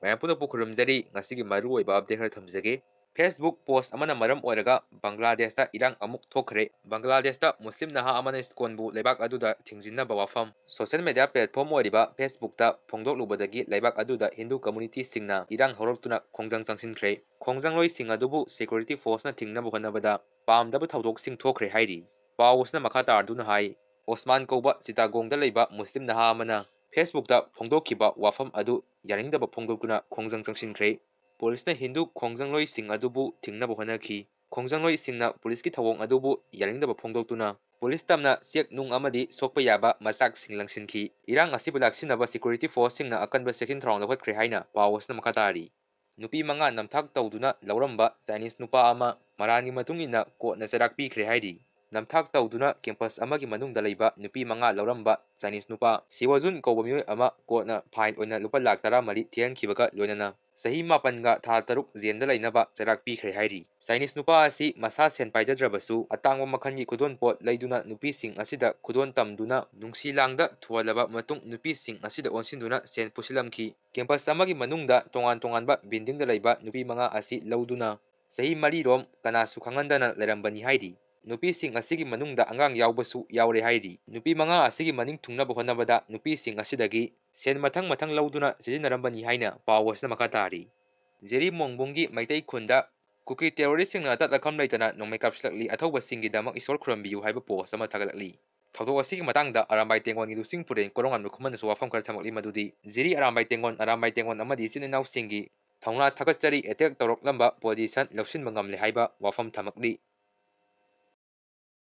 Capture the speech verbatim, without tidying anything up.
ꯃꯌꯥꯝ ꯄꯨꯝꯅꯃꯛꯄꯨ ꯈꯨꯔꯨꯝꯖꯔꯤ꯫ ꯉꯁꯤꯒꯤ ꯃꯔꯨꯑꯣꯏꯕ update ꯈꯔ ꯊꯝꯖꯒꯦ꯫ Facebook post ꯑꯃꯅ ꯃꯔꯝ ꯑꯣꯏꯔꯒ ꯕꯪꯒ꯭ꯂꯥꯗꯦꯁꯇ ꯏꯔꯥꯡ ꯑꯃꯨꯛ ꯊꯣꯛꯈ꯭ꯔꯦ꯫ ꯕꯪꯒ꯭ꯂꯥꯗꯦꯁꯇ ꯃꯨꯁꯂꯤꯝ ꯅꯍꯥ ꯑꯃꯅ ꯏꯁꯀꯣꯟꯕꯨ ꯂꯩꯕꯥꯛ ꯑꯗꯨꯗ ꯊꯤꯡꯖꯤꯟꯅꯕ ꯋꯥꯐꯝ꯫ Social media platform ꯑꯣꯏꯔꯤꯕ Facebookꯇ ꯐꯣꯡꯗꯣꯛꯂꯨꯕꯗꯒꯤ ꯂꯩꯕꯥꯛ ꯑꯗꯨꯗ ꯍꯤꯟꯗꯨ communityꯁꯤꯡꯅ ꯏꯔꯥꯡ ꯍꯧꯔꯛꯇꯨꯅ ꯈꯣꯡꯖꯪ ꯆꯪꯁꯤꯟꯈ꯭ꯔꯦ꯫ ꯈꯣꯡꯖꯪꯂꯣꯏꯁꯤꯡ ꯑꯗꯨꯕꯨ security forceꯅ ꯊꯤꯡꯅꯕ ꯍꯣꯠꯅꯕꯗ ꯄꯥꯝꯗꯕ ꯊꯧꯗꯣꯛꯁꯤꯡ ꯊꯣꯛꯈ꯭ꯔꯦ ꯍꯥꯏꯔꯤ꯫ ꯄꯥꯎ ꯑꯁꯤꯅ ꯃꯈꯥ ꯇꯥꯔꯗꯨꯅ ꯍꯥꯏ, ꯑꯣꯁꯃꯥꯟ ꯀꯧꯕ ꯆꯤꯇꯥꯒꯣꯡꯗ ꯂꯩꯕ ꯃꯨꯁꯂꯤꯝ ꯅꯍꯥ ꯑꯃꯅ Facebookꯇ ꯐꯣꯡꯗꯣꯛꯈꯤꯕ ꯋꯥꯐꯝ ꯑꯗꯨ ꯌꯥꯅꯤꯡꯗꯕ ꯐꯣꯡꯗꯣꯛꯇꯨꯅ ꯈꯣꯡꯖꯪ ꯆꯪꯁꯤꯟꯈ꯭ꯔꯦ꯫ ꯄꯨꯂꯤꯁꯅ ꯍꯤꯟꯗꯨ ꯈꯣꯡꯖꯪꯂꯣꯏꯁꯤꯡ ꯑꯗꯨꯕꯨ ꯊꯤꯡꯅꯕ ꯍꯣꯠꯅꯈꯤ꯫ ꯈꯣꯡꯖꯪꯂꯣꯏꯁꯤꯡꯅ ꯄꯨꯂꯤꯁꯀꯤ ꯊꯧꯑꯣꯡ ꯑꯗꯨꯕꯨ ꯌꯥꯅꯤꯡꯗꯕ ꯐꯣꯡꯗꯣꯛꯇꯨꯅ ꯄꯨꯂꯤꯁ ꯇꯝꯅ ꯆꯦꯛ ꯅꯨꯡ ꯑꯃꯗꯤ ꯁꯣꯛꯄ ꯌꯥꯕ ꯃꯆꯥꯛꯁꯤꯡ ꯂꯪꯁꯤꯟꯈꯤ꯫ ꯏꯔꯥꯡ ꯑꯁꯤꯕꯨ ꯂꯥꯛꯁꯤꯟꯅꯕ security forceꯁꯤꯡꯅ ꯑꯀꯟꯕ ꯆꯦꯛꯁꯤꯟ ꯊꯧꯔꯥꯡ ꯂꯧꯈꯠꯈ꯭ꯔꯦ ꯍꯥꯏꯅ ꯄꯥꯎ ꯑꯁꯤꯅ ꯃꯈꯥ ꯇꯥꯔꯤ꯫ ꯅꯨꯄꯤ ꯃꯉꯥ ꯅꯝꯊꯥꯛ ꯇꯧꯗꯨꯅ ꯂꯧꯔꯝꯕ Chinese ꯅꯨꯄꯥ ꯑꯃ ꯃꯔꯥꯟꯒꯤ ꯃꯇꯨꯡ ꯏꯟꯅ ꯀꯣꯔꯠꯅ ꯆꯩꯔꯥꯛ ꯄꯤꯈ꯭ꯔꯦ ꯍꯥꯏꯔꯤ꯫ ꯅꯝꯊꯥꯛ ꯇꯧꯗꯨꯅ campus ꯑꯃꯒꯤ ꯃꯅꯨꯡꯗ ꯂꯩꯕ ꯅꯨꯄꯤ ꯃꯉꯥ ꯂꯧꯔꯝꯕ Chinese ꯅꯨꯄꯥ ꯁꯤꯋꯣꯖꯨꯟ ꯀꯧꯕ ꯃꯤꯑꯣꯏ ꯑꯃ ꯀꯣꯔꯠꯅ fine ꯑꯣꯏꯅ ꯂꯨꯄꯥ ꯂꯥꯈ ꯇꯔꯥ ꯃꯔꯤ ꯊꯤꯍꯟꯈꯤꯕꯒ ꯂꯣꯏꯅꯅ ꯆꯍꯤ ꯃꯥꯄꯟꯒ ꯊꯥ ꯇꯔꯨꯛ ꯖꯦꯜꯗ ꯂꯩꯅꯕ ꯆꯩꯔꯥꯛ ꯄꯤꯈ꯭ꯔꯦ ꯍꯥꯏꯔꯤ꯫ Chinese ꯅꯨꯄꯥ ꯑꯁꯤ ꯃꯁꯥ ꯁꯦꯟ ꯄꯥꯏꯖꯗ꯭ꯔꯕꯁꯨ ꯑꯇꯥꯡꯕ ꯃꯈꯜꯒꯤ ꯈꯨꯗꯣꯜꯄꯣꯠ ꯂꯩꯗꯨꯅ ꯅꯨꯄꯤꯁꯤꯡ ꯑꯁꯤꯗ ꯈꯨꯗꯣꯜ ꯇꯝꯗꯨꯅ ꯅꯨꯡꯁꯤ ꯂꯥꯡꯗ ꯊꯨꯍꯜꯂꯕ ꯃꯇꯨꯡ ꯅꯨꯄꯤꯁꯤꯡ ꯑꯁꯤꯗ ꯑꯣꯟꯁꯤꯟꯗꯨꯅ ꯁꯦꯟ ꯄꯨꯁꯤꯜꯂꯝꯈꯤ꯫ Campus ꯑꯃꯒꯤ ꯃꯅꯨꯡꯗ ꯇꯣꯉꯥꯟ ꯇꯣꯉꯥꯟꯕ buildingꯗ ꯂꯩꯕ ꯅꯨꯄꯤ ꯃꯉꯥ ꯑꯁꯤ ꯂꯧꯗꯨꯅ ꯆꯍꯤ ꯃꯔꯤꯔꯣꯝ ꯀꯅꯥꯁꯨ ꯈꯪꯍꯟꯗꯅ ꯂꯩꯔꯝꯕꯅꯤ ꯍꯥꯏꯔꯤ꯫ ꯅꯨꯄꯤꯁꯤꯡ ꯑꯁꯤꯒꯤ ꯃꯅꯨꯡꯗ ꯑꯉꯥꯡ ꯌꯥꯎꯕꯁꯨ ꯌꯥꯎꯔꯦ ꯍꯥꯏꯔꯤ꯫ ꯅꯨꯄꯤ ꯃꯉꯥ ꯑꯁꯤꯒꯤ ꯃꯅꯤꯡ ꯊꯨꯡꯅꯕ ꯍꯣꯠꯅꯕꯗ ꯅꯨꯄꯤꯁꯤꯡ ꯑꯁꯤꯗꯒꯤ ꯁꯦꯟ ꯃꯊꯪ ꯃꯊꯪ ꯂꯧꯗꯨꯅ ꯁꯤꯖꯤꯟꯅꯔꯝꯕꯅꯤ ꯍꯥꯏꯅ ꯄꯥꯎ ꯑꯁꯤꯅ ꯃꯈꯥ ꯇꯥꯔꯤ꯫ ꯖꯤꯔꯤ ꯃꯣꯡꯕꯨꯡꯒꯤ ꯃꯩꯇꯩ ꯈꯨꯟꯗ ꯀꯨꯀꯤ terroristꯁꯤꯡꯅ ꯑꯇꯠ ꯑꯈꯝ ꯂꯩꯇꯅ ꯅꯣꯡꯃꯩ ꯀꯥꯞꯁꯤꯜꯂꯛꯂꯤ, ꯑꯊꯧꯕꯁꯤꯡꯒꯤꯗꯃꯛ ꯏꯁꯣꯔ ꯈꯨꯔꯨꯝꯕꯤꯌꯨ ꯍꯥꯏꯕ post ꯑꯃ ꯊꯥꯒꯠꯂꯛꯂꯤ꯫ ꯊꯧꯗꯣꯛ ꯑꯁꯤꯒꯤ ꯃꯇꯥꯡꯗ ꯑꯔꯥꯝꯕꯥꯏ ꯇꯦꯡꯒꯣꯟꯒꯤ ꯂꯨꯆꯤꯡ ꯄꯨꯔꯦꯟ ꯀꯣꯔꯣꯉꯥꯟꯕ ꯈꯨꯃꯟꯅꯁꯨ ꯋꯥꯐꯝ ꯈꯔ ꯊꯝꯂꯛꯂꯤ, ꯃꯗꯨꯗꯤ ꯖꯤꯔꯤ ꯑꯔꯥꯝꯕꯥꯏ ꯇꯦꯡꯒꯣꯟ, ꯑꯔꯥꯝꯕꯥꯏ ꯇꯦꯡꯒꯣꯟ ꯑꯃꯗꯤ ꯏꯆꯤꯟ ꯏꯅꯥꯎꯁꯤꯡꯒꯤ ꯊꯧꯅꯥ ꯊꯥꯒꯠꯆꯔꯤ, attack ꯇꯧꯔꯛꯂꯝꯕ position ꯂꯧꯁꯤꯟꯕ ꯉꯝꯂꯦ ꯍꯥꯏꯕ ꯋꯥꯐꯝ ꯊꯝꯂꯛꯂꯤ꯫